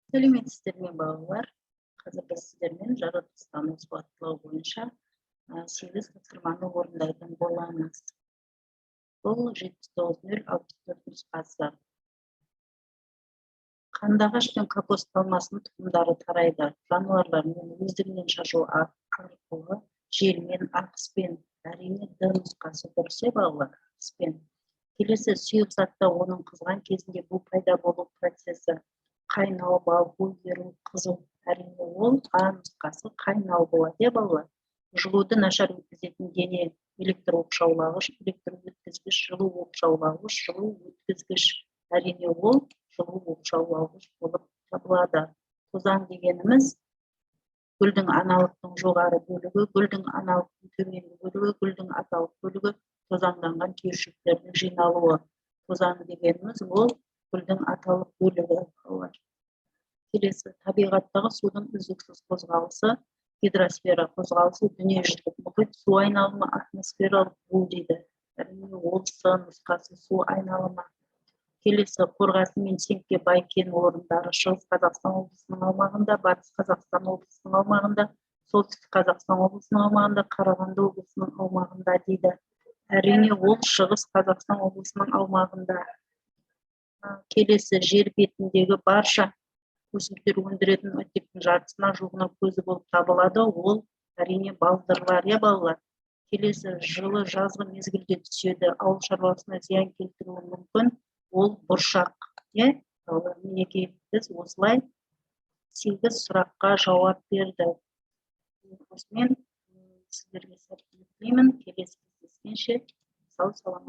Сәлеметсіздер ме, балалар? Қазір біз сіздермен жаратылыстану сауаттылығы бойынша сегіз тапсырманы орындайтын боламыз. Бұл 79064 нұсқасы. Қандыағаш пен кокос пальмасының тұқымдары тарайды жануарлармен, өздігінен шашу арқылы, желмен, ағыспен. Әрине, Д нұсқасы дұрыс, иә, балалар, ағыспен. Келесі, сұйық затта оның қызған кезінде бу пайда болу процесі: қайнау, балқу, еру, қызу. Әрине, ол А нұсқасы, қайнау болады, иә, балалар. Жылуды нашар өткізетін дене: электр оқшаулағыш, электр өткізгіш, жылу оқшаулағыш, жылу өткізгіш. Әрине, ол жылу оқшаулағыш болып табылады. Тозаң дегеніміз: гүлдің аналықтың жоғары бөлігі, гүлдің аналықтың төменгі бөлігі, гүлдің аталық бөлігі, тозаңданған түйіршіктердің жиналуы. Тозаң дегеніміз ол гүлдің аталық бөлігі, балалар. Келесі, табиғаттағы судың үздіксіз қозғалысы: гидросфера қозғалысы, дүниежүзілік мұхит, су айналымы, атмосфералық бу дейді. Әрине, ол С нұсқасы, су айналымы. Келесі, қорғасын мен цинкке бай кен орындары: Шығыс Қазақстан облысының аумағында, Батыс Қазақстан облысының аумағында, Солтүстік Қазақстан облысының аумағында, Қарағанды облысының аумағында дейді. Әрине, ол Шығыс Қазақстан облысының аумағында. Келесі, жер бетіндегі барша өсімдіктер өндіретін оттектің жартысына жуығына көзі болып табылады. Ол, әрине, балдырлар, иә, балалар. Келесі, жылы жазғы мезгілде түседі, ауыл шаруасына зиян келтіруі мүмкін. Ол бұршақ, иә, балалар. Мінекей, біз осылай сегіз сұраққа жауап бердік. Осымен сіздерге сәттілік тілеймін. Келесі кездескенше сау саламат.